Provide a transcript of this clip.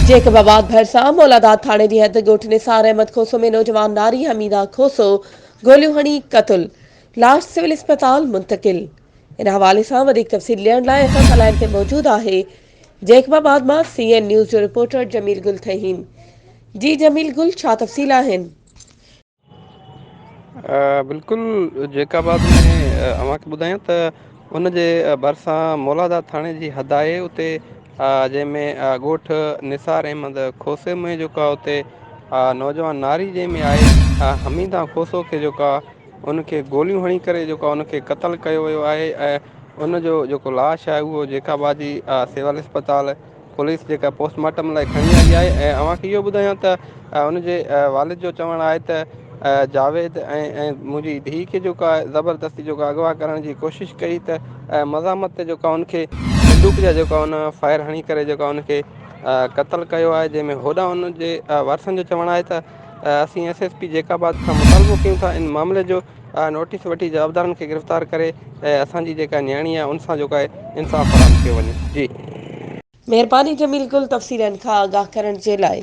Jacob آباد ڀرسان مولاداد ٿاڻي جي حد ڳوٺ نثار احمد کوسو ۾ نوجوان ناري حميده کوسو گوليون هڻي قتل، لاش سول اسپتال منتقل. ان حوالي سان وڌيڪ تفصيل ڏيڻ لاء اسان سان لائين تي موجود آهي جيڪب آباد مان سي اين نيوز جو رپورٽر جميل گل ٿهيم. جي جميل گل ڇا تفصيل آهن؟ بلڪل جيڪب آباد ۾ اوهان کي ٻڌايان ته ان جي ڀرسان مولاداد ٿاڻي جي حد آهي اتي جنهن ۾ ڳوٺ نثار احمد کوسي ۾ جيڪو آهي اتي نوجوان ناري جنهن ۾ آهي حميده کوسو کي جيڪو آهي ان کي گوليون هڻي ڪري جيڪو ان کي قتل ڪيو ويو آهي ۽ ان جو جيڪو لاش آهي اهو جيڪب آباد جي سول اسپتال پوليس جيڪا پوسٽ مارٽم لاء کڻي آئي آهي ۽ اوهان کي اهو ٻڌايان ته ان جي والد جو چوڻ آهي ته جاويد ۽ ۽ منهنجي ڌيء کي جيڪو آهي زبردستي جيڪو اغوا ڪرڻ جي ڪوشش ڪئي ته مزاحمت تي جيڪو ان کي بندوق جا جيڪا ان فائر هڻي ڪري جيڪا ان کي قتل ڪيو آهي جنهن ۾ هوڏانهن ان جي وارثن جو چوڻ آهي ته اسين ايس ايس پي جيڪب آباد کان مطالبو ڪيون ٿا ان معاملي جو نوٽيس وٺي جوابدارن کي گرفتار ڪري ۽ اسان جي جيڪا نياڻي آهي ان سان جيڪو آهي انصاف فراهم ڪيو وڃي جي. مهرباني جميل گل تفصيلن کان آگاهه ڪرڻ جي لاء.